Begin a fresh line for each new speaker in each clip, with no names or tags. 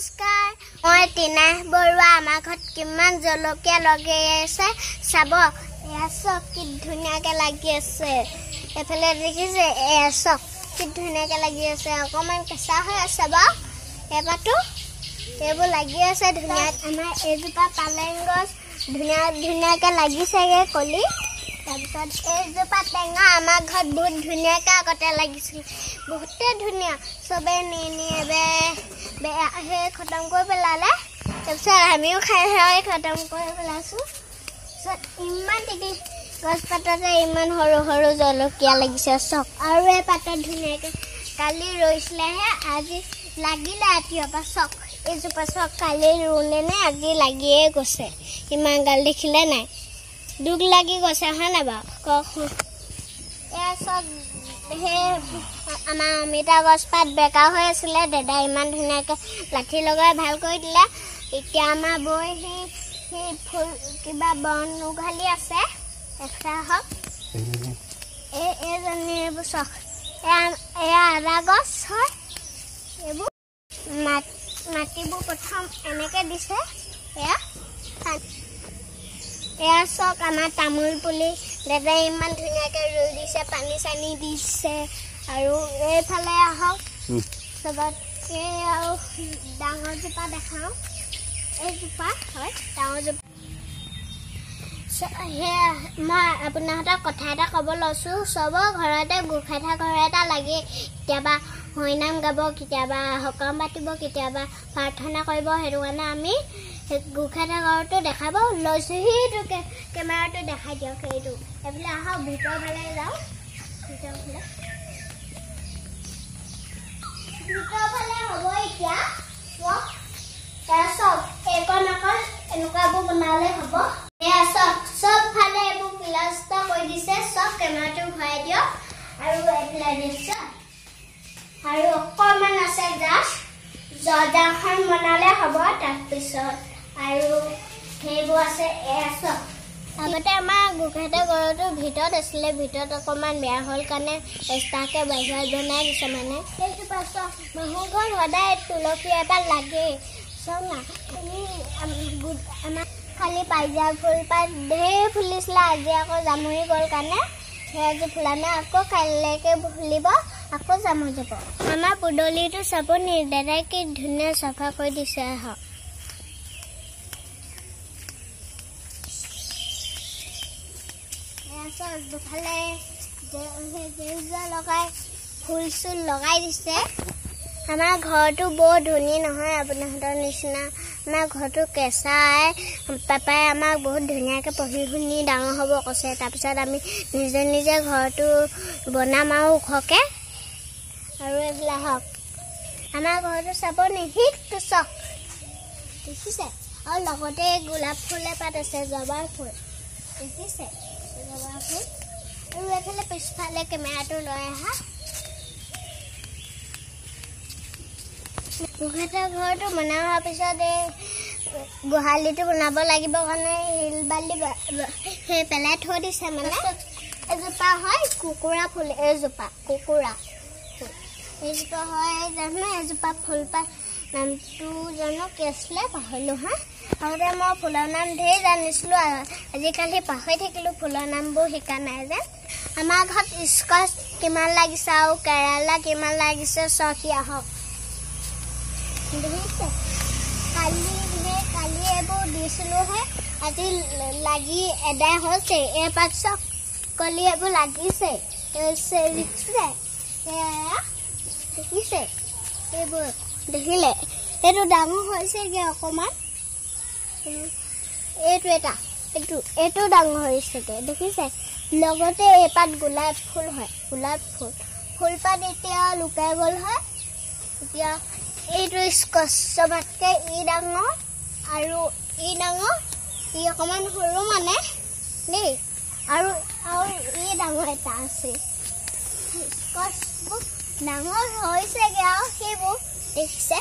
নমস্কাৰ, মই টিনা বৰুৱা। আমাৰ ঘৰত কিমান জলকীয়া লাগি আছে চাব। এয়া চব কি ধুনীয়াকৈ লাগি আছে। এইফালে দেখিছে, এয়া চব কি ধুনীয়াকৈ লাগি আছে। অকণমান কেঁচা হৈ আছে বাৰু এপাতো, এইবোৰ লাগি আছে ধুনীয়া। আমাৰ এইজোপা পালেং গছ ধুনীয়া ধুনীয়াকৈ লাগিছেগৈ কলি। তাৰপিছত এইজোপা টেঙা আমাৰ ঘৰত বহুত ধুনীয়াকৈ আগতে লাগিছিল, বহুতে ধুনীয়া। চবেই নি নি বেয়া সেই খতম কৰি পেলালে। তাৰপিছত আমিও খাই খাই খতম কৰি পেলাইছোঁ। তাৰপিছত ইমান টিকলি গছ পাততে ইমান সৰু সৰু জলকীয়া লাগিছে চব। আৰু এই পাতত ধুনীয়াকৈ কালি ৰুইছিলেহে, আজি লাগিলে ৰাতিপুৱা চক। এইজোপা চক কালি ৰুলে নে আজি লাগিয়ে গৈছে। ইমান গাল দেখিলে নাই, দুখ লাগি গৈছে হয় নাই বাৰু কওকচোন। এয়া চব সেই আমাৰ অমিতা গছপাত বেকা হৈ আছিলে, দাদাই ইমান ধুনীয়াকৈ লাঠি লগাই ভাল কৰি দিলে। এতিয়া আমাৰ বৈ সেই ফুল কিবা বন উঘালি আছে। এফালে আহক, এই এইজনী এইবোৰ চক। এয়া আদা গছ হয়। এইবোৰ মাটিবোৰ প্ৰথম এনেকৈ দিছে। এয়া এয়া চক আমাৰ তামোল পুলি দাদাই ইমান ধুনীয়াকৈ ৰুই দিছে, পানী চানী দিছে। আৰু এইফালে আহক, চবতকৈ আৰু ডাঙৰজোপা দেখাওঁ। এইজোপা হয় ডাঙৰজোপা। সেয়া মই আপোনাহঁতক কথা এটা ক'ব লৈছোঁ। চবৰ ঘৰতে গোসাঁই ঘৰ এটা লাগে। কেতিয়াবা হৰিনাম গাব, কেতিয়াবা সকাম পাতিব, কেতিয়াবা প্ৰাৰ্থনা কৰিব। সেইটো কাৰণে আমি গোসাঁই ঘৰটো দেখাব লৈছোঁ। সেইটো কেমেৰাটো দেখাই দিয়ক। সেইটো এইফালে আহক, ভিতৰ ফালে যাওঁ। ভিতৰ ফালে হ'ব এতিয়া। চব এইকণ অকণ এনেকুৱাবোৰ বনালে হ'ব। এয়া চব চবফালে এইবোৰ প্লাষ্টাৰ কৰি দিছে। চব কেমেৰাটো ভৰাই দিয়ক। আৰু এইফালে দিছে, আৰু অকণমান আছে জাষ্ট দৰ্জাখন বনালে হ'ব। তাৰপিছত আৰু সেইবোৰ আছে। এয়া চব আগতে আমাৰ গোসাঁই ঘৰটোৰ ভিতৰত আছিলে, ভিতৰত অকণমান বেয়া হ'ল কাৰণে এক্সট্ৰাকৈ বাহিৰত বনাই দিছে। মানে এইজোপা চব মানুহৰ ঘৰত সদায় তুলসী এপাত লাগেই। চব না আমাৰ খালি পাইজা ফুলপাত ঢেৰ ফুলিছিলে, আজি আকৌ জামুৰি গ'ল কাৰণে সেই আজি ফুলা নাই, আকৌ কাইলৈকে ফুলিব, আকৌ জামুৰি যাব। আমাৰ পদূলিটো চাব নি, দাদাই কি ধুনীয়া চাফা কৰি দিছে। আহক, দুফালে সেউজীয়া লগাই ফুল চুল লগাই দিছে। আমাৰ ঘৰটো বৰ ধুনীয়া নহয় আপোনাহঁতৰ নিচিনা। আমাৰ ঘৰটো কেঁচাই। পাপাই আমাক বহুত ধুনীয়াকৈ পঢ়ি শুনি ডাঙৰ হ'ব কৈছে। তাৰপিছত আমি নিজে নিজে ঘৰটো বনাম আৰু ওখকৈ। আৰু এইবিলাক হওক, আমাৰ ঘৰটো চাব নি, সিটো চক দেখিছে। আৰু লগতে গোলাপ ফুল এপাত আছে, জবা ফুল দেখিছে, জবা ফুল। আৰু এইফালে পিছফালে কেমেৰাটো লৈ আহা। গোসাঁই ঘৰটো বনাই হোৱাৰ পিছত এই গোহালিটো বনাব লাগিব কাৰণে শিল বালি সেই পেলাই থৈ দিছে। মানে এজোপা হয় কুকুৰা ফুল, এইজোপা কুকুৰা ফুল, এইজোপা হয় জানো এজোপা ফুলপাত নামটো জানো কি আছিলে পাহৰিলোঁ। হা, আগতে মই ফুলৰ নাম ঢেৰ জানিছিলোঁ, আজিকালি পাহৰি থাকিলোঁ। ফুলৰ নামবোৰ শিকা নাই যেন। আমাৰ ঘৰত স্কচ কিমান লাগিছে আৰু কেৰেলা কিমান লাগিছে চখি আহক। দেখিছে, কালি এইবোৰ দিছিলোঁহে, আজি লাগি এদাই হৈছে। এই পাত চব কলি এইবোৰ লাগিছে, দেখিছে, দেখিছে এইবোৰ দেখিলে। এইটো ডাঙৰ হৈছেগৈ অকণমান। এইটো এটা, এইটো ডাঙৰ হৈছেগৈ দেখিছে। লগতে এইপাত গোলাপ ফুল হয়, গোলাপ ফুল ফুলপাত এতিয়া লুকাই গ'ল হয়। এতিয়া এইটো স্কচ চবতকৈ ই ডাঙৰ, আৰু ই ডাঙৰ, ই অকণমান সৰু মানে দেই। আৰু আৰু ই ডাঙৰ এটা আছে। স্কচবোৰ ডাঙৰ হৈছেগৈ আৰু সেইবোৰ দেখিছে।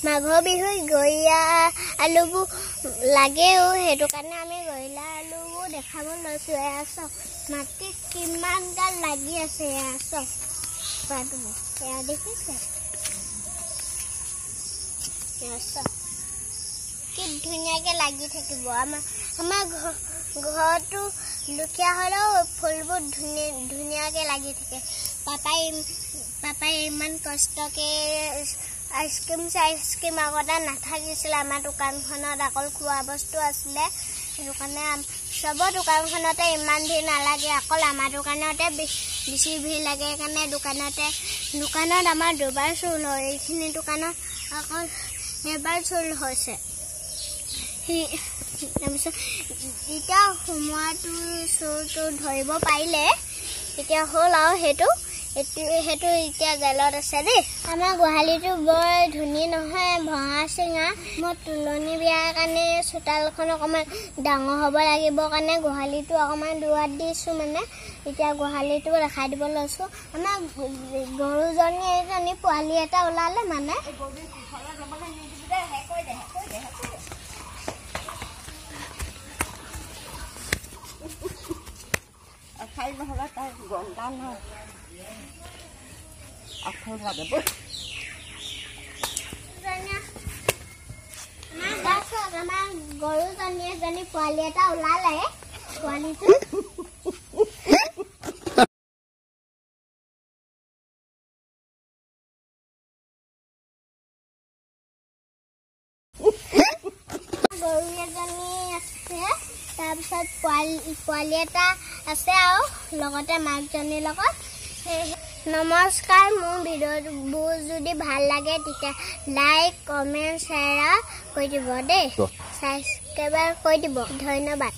মাঘৰ বিহুত গৰীয়া আলুবোৰ লাগেও, সেইটো কাৰণে আমি গৰীয়া আলুবোৰ দেখাব লৈছোঁ। এয়া চব মাটিত কিমান গাল লাগি আছে। এয়া চব এয়া দেখিছে। কি ধুনীয়াকৈ লাগি থাকিব। আমাৰ ঘৰটো দুখীয়া হ'লেও ফুলবোৰ ধুনীয়াকৈ লাগি থাকে। পাপাই ইমান কষ্টকৈ আইচক্ৰীম চাইচক্ৰীম আগতে নাথাকিছিলে আমাৰ দোকানখনত, অকল খোৱা বস্তু আছিলে। সেইটো কাৰণে চবৰ দোকানখনতে ইমান ভিৰ নালাগে, অকল আমাৰ দোকানতে বেছি ভিৰ লাগে। সেইকাৰণে দোকানত আমাৰ দুবাৰ চুল হয়, এইখিনি দোকানত অকল এবাৰ চুল হৈছে। তাৰপিছত যেতিয়া সোমোৱাটো চোৰটো ধৰিব পাৰিলে তেতিয়া হ'ল আৰু সেইটো এতিয়া জেলত আছে দেই। আমাৰ গোহালিটো বৰ ধুনীয়া নহয়, ভঙা চিঙা। মই তোলনি বিয়াৰ কাৰণে চোতালখন অকণমান ডাঙৰ হ'ব লাগিব কাৰণে গোহালিটো অকণমান দূৰত দিছোঁ। মানে এতিয়া গোহালিটো দেখাই দিব লৈছোঁ। আমাৰ গৰুজনী এজনী পোৱালি এটা ওলালে মানে। আমাৰ গৰুজনী এজনী পোৱালি এটা ওলালে, পোৱালিটো গৰু এজনী আছে, তাৰপিছত পোৱালি এটা আছে আৰু লগতে মাকজনীৰ লগত। নমস্কাৰ, মোৰ ভিডিঅ'বোৰ যদি ভাল লাগে তেতিয়া লাইক, কমেণ্ট, শ্বেয়াৰ কৰি দিব দেই, ছাবস্ক্ৰাইব কৰি দিব। ধন্যবাদ।